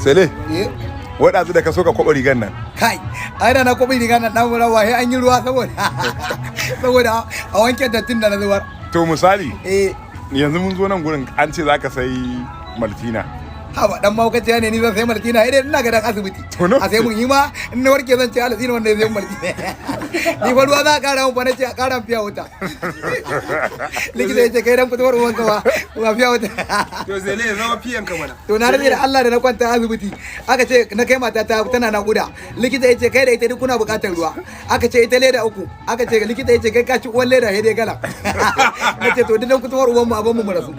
Sele, Eh, waɗansu da ka so ka kwaɓa rigan nan. Kai, ai da na kwaɓi riga na ɗan rawa sai an yi ruwa saboda a wanke dattin da na zubar. To misali, Eh, yanzu mun zo nan gurin an ce za ka sayi Maltina. Haba, dan mahaukaciya ne ni zan sai Maltina? Ai dai ina ga dan asibiti. To no. A sai mun yi ma in na warke zan ce alatsi ne wanda ya sai mun Maltina. Ni fa ruwa za a kara mun fa, nace a kara mun fiya wuta. Likita ya ce kai dan fitowar uwanka ba ba fiya wuta. To Zele, ya zama fiyan ka mana. To na rage da Allah da na kwanta asibiti aka ce na kai matata tana naƙuda, likita ya ce kai da ita duk kuna buƙatar ruwa. Aka ce ita leda uku, aka ce likita ya ce kai ka ci uwan leda sai dai gala. Na ce to duk dan fitowar uwan mu abin mu mu rasu.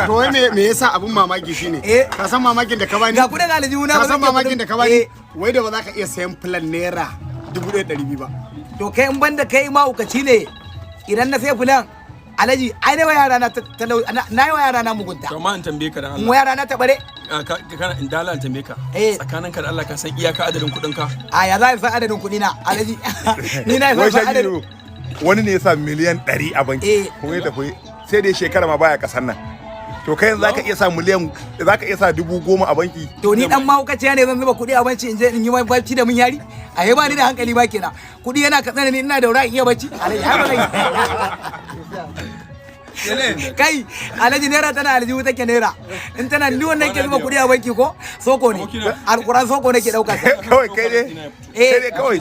To wai me yasa abun mamaki shine Eh. ka san mamakin da ka bani? Ga kudin aljihu na. Ka Ba san zan iya mamakin kudin- da ka bani? Eh. Wai da ba za ka iya sayan plan ₦1,200 ba. To kai, in banda kai mahaukaci ne, idan na sai fulan, alhaji, ai na wa yara na na yi wa yara na mugunta. To ma in tambaye ka dan In wa Allah. yara na tabare. Ah, kana in dala in tambaye ka. Eh. Tsakaninka da Allah, ka san iyaka adadin kuɗin ka? A ya za a san adadin kuɗi na, alhaji? Ni na Wai san adadin Shagiru, wani ne ya sa miliyan 100 a banki. Eh. Kuma ya tafi sai dai shekara ma baya kasan nan. To kai yanzu zaka iya sa miliyan, zaka iya sa 10,000 a banki? To ni dan mahaukaciya ne zan zuba kuɗi a banki in je in yi mai bacci da mun yari? A ba ni da hankali ba kenan. Kuɗi yana katsina, ni ina daura in iya bacci, alhaji? Ai ba zan yi. Kai alhaji, naira tana aljihu take. Naira in tana ni wannan ke zuba kuɗi a banki ko soko ne, alquran soko nake ɗauka sa. Kawai kai dai. Eh. Kai dai kawai.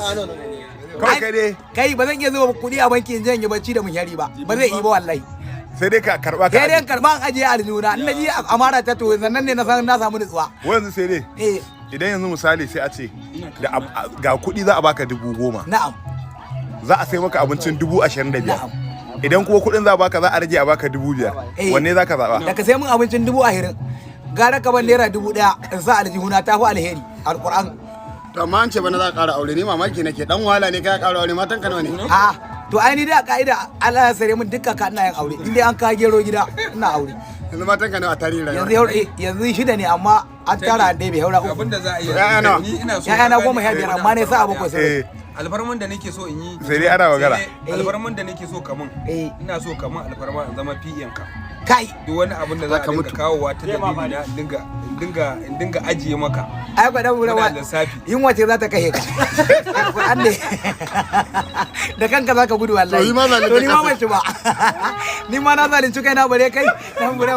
Kawai kai dai. Kai, ba zan iya zuba kuɗi a banki in je in yi bacci da mun yari ba, ba zai yi ba wallahi. Sai dai ka karba ka Sai dai in aje. karba in ajiye aljihuna, in na ji amara ta, to sannan ne na san na samu nutsuwa. Wai yanzu sai dai Eh. idan yanzu misali sai a ce da ga kuɗi za a baka 10,000. Na'am. Za a sai maka abincin 25,000. Na'am. Idan kuma kuɗin za a baka za a rage a baka 5,000. Eh. Wanne za ka zaɓa? Da ka sai mun abincin 20,000, gara ka ban ₦1,000 in sa aljihuna, ta fi alheri, alquran. To amma an ce bana za ka ƙara aure, ni mamaki nake, dan wahala ne kai ka ƙara aure. Matan ka nawa ne? A to ai ni da ka'ida Allah ya sare mun dukkan ka ina yin aure, in dai an ka gero gida ina aure. Yanzu matan ka nawa a tarihin Yanzu rayuwa? Yanzu shida ne, amma an tara an ɗebe haura uku. Abinda za a yi Ya'ya nawa? ni ina so Ya'ya na ka gane 15, amma ne sa abu ko sai Eh. Alfarman da nake so in yi Sai dai ana magana. sai dai alfarman da nake so kamun Eh. ina so kamun alfarma in zama PN ka. Kai. Duk wani abin da za a Zaka dinga mutu. kawowa ta dalili na in dinga ajiye maka. Ai ba dan Muna wura lissafi. Yunwa ce za ta kashe ka, alquran ne da kanka za ka gudu wallahi. To yi ma zalunta To ni ma kansa. ban ci ba, ni ma na zalunci kai na bare kai dan wura.